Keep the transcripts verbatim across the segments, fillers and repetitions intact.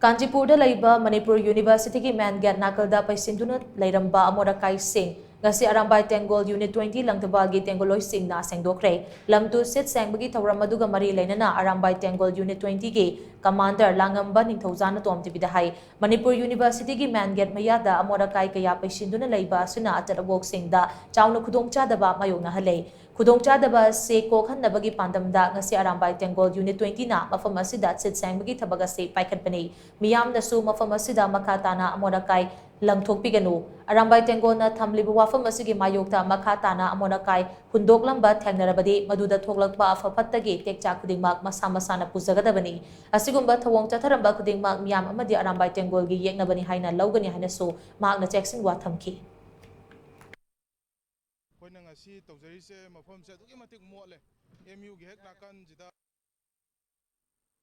ꯀꯥꯟꯆꯤꯄꯨꯔꯗ ꯂꯩꯕ ꯃꯅꯤꯄꯨꯔ ꯌꯨꯅꯤꯚꯔꯁꯤꯇꯤꯒꯤ ꯃꯦꯟ ꯒꯦꯠ ꯅꯥꯀꯜꯗ ꯄꯩꯁꯤꯟꯗꯨꯅ ꯂꯩꯔꯝꯕ ꯑꯃꯣꯠ ꯑꯀꯥꯏꯁꯤꯡ ꯉꯁꯤ ꯑꯔꯥꯝꯕꯥꯏ ꯇꯦꯡꯒꯣꯜ ꯌꯨꯅꯤꯠ twenty ꯂꯪꯊꯕꯥꯜꯒꯤ ꯇꯦꯡꯒꯣꯜꯂꯣꯏꯁꯤꯡꯅ ꯁꯦꯡꯗꯣꯛꯈ꯭ꯔꯦ꯫ ꯂꯝ ꯇꯨ ꯁꯤꯠ ꯁꯦꯡꯕꯒꯤ ꯊꯧꯔꯝ ꯑꯗꯨꯒ ꯃꯔꯤ ꯂꯩꯅꯅ ꯑꯔꯥꯝꯕꯥꯏ ꯇꯦꯡꯒꯣꯜ ꯌꯨꯅꯤꯠ twenty ꯒꯤ ꯀꯃꯥꯟꯗꯔ ꯂꯥꯡꯉꯝꯕ ꯅꯤꯡꯊꯧꯖꯥꯅ ꯇꯣꯝ ꯇꯤꯚꯤꯗ ꯍꯥꯏ, ꯃꯅꯤꯄꯨꯔ ꯌꯨꯅꯤꯚꯔꯁꯤꯇꯤꯒꯤ ꯃꯦꯟ ꯒꯦꯠ ꯃꯌꯥꯗ ꯑꯃꯣꯠ ꯑꯀꯥꯏ ꯀꯌꯥ ꯄꯩꯁꯤꯟꯗꯨꯅ ꯂꯩꯕ ꯑꯁꯤꯅ ꯑꯆꯠ ꯑꯋꯣꯛꯁꯤꯡꯗ ꯆꯥꯎꯅ ꯈꯨꯗꯣꯡꯆꯥꯗꯕ ꯃꯥꯌꯣꯛꯅꯍꯜꯂꯦ꯫ ꯈꯨꯗꯣꯡꯆꯥꯗꯕ ꯑꯁꯤ ꯀꯣꯛꯍꯟꯅꯕꯒꯤ ꯄꯥꯟꯗꯝꯗ ꯉꯁꯤ ꯑꯔꯥꯝꯕꯥꯏ ꯇꯦꯡꯒꯣꯜ ꯌꯨꯅꯤꯠ twenty ꯅ ꯃꯐꯝ ꯑꯁꯤꯗ ꯁꯤꯠ ꯁꯦꯡꯕꯒꯤ ꯊꯕꯛ ꯑꯁꯤ ꯄꯥꯏꯈꯠꯄꯅꯤ꯫ ꯃꯤꯌꯥꯝꯅꯁꯨ ꯃꯐꯝ ꯑꯁꯤꯗ ꯃꯈꯥ ꯇꯥꯅ ꯑꯃꯣꯠ ꯑꯀꯥꯏ ꯂꯪꯊꯣꯛꯄꯤꯒꯅꯨ꯫ ꯑꯔꯥꯝꯕꯥꯏ ꯇꯦꯡꯒꯣꯜꯅ ꯊꯝꯂꯤꯕ ꯋꯥꯐꯝ ꯑꯁꯤꯒꯤ ꯃꯥꯌꯣꯛꯇ ꯃꯈꯥ ꯇꯥꯅ ꯑꯃꯣꯠ ꯑꯀꯥꯏ ꯍꯨꯟꯗꯣꯛꯂꯝꯕ ꯊꯦꯡꯅꯔꯕꯗꯤ ꯃꯗꯨꯗ ꯊꯣꯛꯂꯛꯄ ꯑꯐ ꯐꯠꯇꯒꯤ ꯇꯦꯛꯆꯥꯛ ꯈꯨꯗꯤꯡꯃꯛ ꯃꯁꯥ ꯃꯁꯥꯅ ꯄꯨꯖꯒꯗꯕꯅꯤ꯫ ꯑꯁꯤꯒꯨꯝꯕ ꯊꯧꯑꯣꯡ ꯆꯠꯊꯔꯝꯕ ꯈꯨꯗꯤꯡꯃꯛ ꯃꯤꯌꯥꯝ ꯑꯃꯗꯤ ꯑꯔꯥꯝꯕꯥꯏ ꯇꯦꯡꯒꯣꯜꯒꯤ ꯌꯦꯛꯅꯕꯅꯤ ꯍꯥꯏꯅ ꯂꯧꯒꯅꯤ ꯍꯥꯏꯅꯁꯨ ꯃꯍꯥꯛꯅ ꯆꯦꯛꯁꯤꯟꯋꯥ ꯊꯝꯈꯤ꯫ ꯑꯩꯈꯣꯏꯅ ꯉꯁꯤ ꯇꯧꯖꯔꯤꯁꯦ ꯃꯐꯝꯁꯦ ꯑꯗꯨꯛꯀꯤ ꯃꯇꯤꯛ ꯃꯣꯠꯂꯦ꯫ ꯑꯦꯝ ꯌꯨꯒꯤ ꯍꯦꯛ ꯅꯥꯀꯟꯁꯤꯗ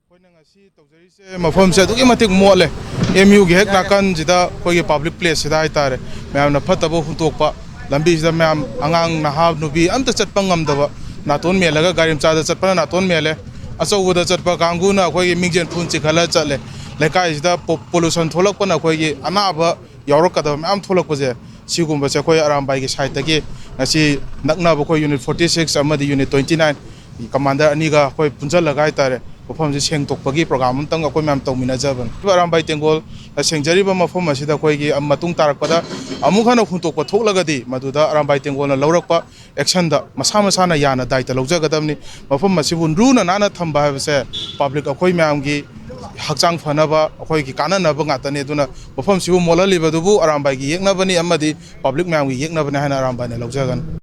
ꯑꯩꯈꯣꯏꯅ ꯉꯁꯤ ꯇꯧꯖꯔꯤꯁꯦ ꯃꯐꯝꯁꯦ ꯑꯗꯨꯛꯀꯤ ꯃꯇꯤꯛ ꯃꯣꯠꯂꯦ꯫ ꯑꯦꯝ ꯌꯨꯒꯤ ꯍꯦꯛ ꯅꯥꯀꯟꯁꯤꯗ ꯑꯩꯈꯣꯏꯒꯤ ꯄꯕ꯭ꯂꯤꯛ ꯄ꯭ꯂꯦꯁꯁꯤꯗ ꯍꯥꯏꯇꯥꯔꯦ, ꯃꯌꯥꯝꯅ ꯐꯠꯇꯕ ꯍꯨꯟꯇꯣꯛꯄ, ꯂꯝꯕꯤꯁꯤꯗ ꯃꯌꯥꯝ ꯑꯉꯥꯡ ꯅꯍꯥ ꯅꯨꯄꯤ ꯑꯝꯇ ꯆꯠꯄ ꯉꯝꯗꯕ, ꯅꯥꯇꯣꯟ ꯃꯦꯜꯂꯒ ꯒꯥꯔꯤ ꯃꯆꯥꯗ ꯆꯠꯄꯅ ꯅꯥꯇꯣꯟ ꯃꯦꯜꯂꯦ, ꯑꯆꯧꯕꯗ ꯆꯠꯄ ꯀꯥꯡꯕꯨꯅ ꯑꯩꯈꯣꯏꯒꯤ ꯃꯤꯡꯖꯦꯜ ꯐꯨꯟ ꯆꯤꯡꯈꯠꯂ ꯆꯠꯂꯦ꯫ ꯂꯩꯀꯥꯏꯁꯤꯗ ꯄꯣ-, ꯄꯣꯂꯨꯁꯟ ꯊꯣꯛꯂꯛꯄꯅ ꯑꯩꯈꯣꯏꯒꯤ ꯑꯅꯥꯕ ꯌꯥꯎꯔꯛꯀꯗꯕ ꯃꯌꯥꯝ ꯊꯣꯛꯂꯛꯄꯁꯦ, ꯁꯤꯒꯨꯝꯕꯁꯦ ꯑꯩꯈꯣꯏ ꯑꯔꯥꯝꯕꯥꯏꯒꯤ ꯁꯥꯏꯠꯇꯒꯤ ꯉꯁꯤ ꯅꯛꯅꯕ ꯑꯩꯈꯣꯏ ꯌꯨꯅꯤꯠ forty six ꯑꯃꯗꯤ ꯌꯨꯅꯤꯠ twenty nine ꯀꯃꯥꯟꯗꯔ ꯑꯅꯤꯒ ꯑꯩꯈꯣꯏ ꯄꯨꯟꯁꯤꯜꯂꯒ ꯍꯥꯏꯇꯥꯔꯦ, ꯃꯐꯝꯁꯦ ꯁꯦꯡꯗꯣꯛꯄꯒꯤ ꯄ꯭ꯔꯣꯒ꯭ꯔꯥꯝ ꯑꯃꯇꯪ ꯑꯩꯈꯣꯏ ꯃꯌꯥꯝ ꯇꯧꯃꯤꯟꯅꯖꯕꯅꯤ꯫ ꯑꯔꯥꯝꯕꯥꯏ ꯇꯦꯡꯒꯣꯜ ꯁꯦꯡꯖꯔꯤꯕ ꯃꯐꯝ ꯑꯁꯤꯗ ꯑꯩꯈꯣꯏꯒꯤ ꯃꯇꯨꯡ ꯇꯥꯔꯛꯄꯗ ꯑꯃꯨꯛ ꯍꯟꯅ ꯍꯨꯟꯇꯣꯛꯄ ꯊꯣꯛꯂꯒꯗꯤ ꯃꯗꯨꯗ ꯑꯔꯥꯝꯕꯥꯏ ꯇꯦꯡꯒꯣꯜꯅ ꯂꯧꯔꯛꯄ ꯑꯦꯛꯁꯟꯗ ꯃꯁꯥ ꯃꯁꯥꯅ ꯌꯥꯅ ꯗꯥꯏꯇ ꯂꯧꯖꯒꯗꯕꯅꯤ꯫ ꯃꯐꯝ ꯑꯁꯤꯕꯨ ꯂꯨꯅ ꯅꯥꯟꯅ ꯊꯝꯕ ꯍꯥꯏꯕꯁꯦ ꯄꯕ꯭ꯂꯤꯛ ꯑꯩꯈꯣꯏ ꯃꯌꯥꯝꯒꯤ ꯍꯛꯆꯥꯡ ꯐꯅꯕ, ꯑꯩꯈꯣꯏꯒꯤ ꯀꯥꯟꯅꯅꯕ ꯉꯥꯛꯇꯅꯤ꯫ ꯑꯗꯨꯅ ꯃꯐꯝꯁꯤꯕꯨ ꯃꯣꯠꯍꯜꯂꯤꯕꯗꯨꯕꯨ ꯑꯔꯥꯝꯕꯥꯏꯒꯤ ꯌꯦꯛꯅꯕꯅꯤ ꯑꯃꯗꯤ ꯄꯕ꯭ꯂꯤꯛ ꯃꯌꯥꯝꯒꯤ ꯌꯦꯛꯅꯕꯅꯤ ꯍꯥꯏꯅ ꯑꯔꯥꯝꯕꯥꯏꯅ ꯂꯧꯖꯒꯅꯤ꯫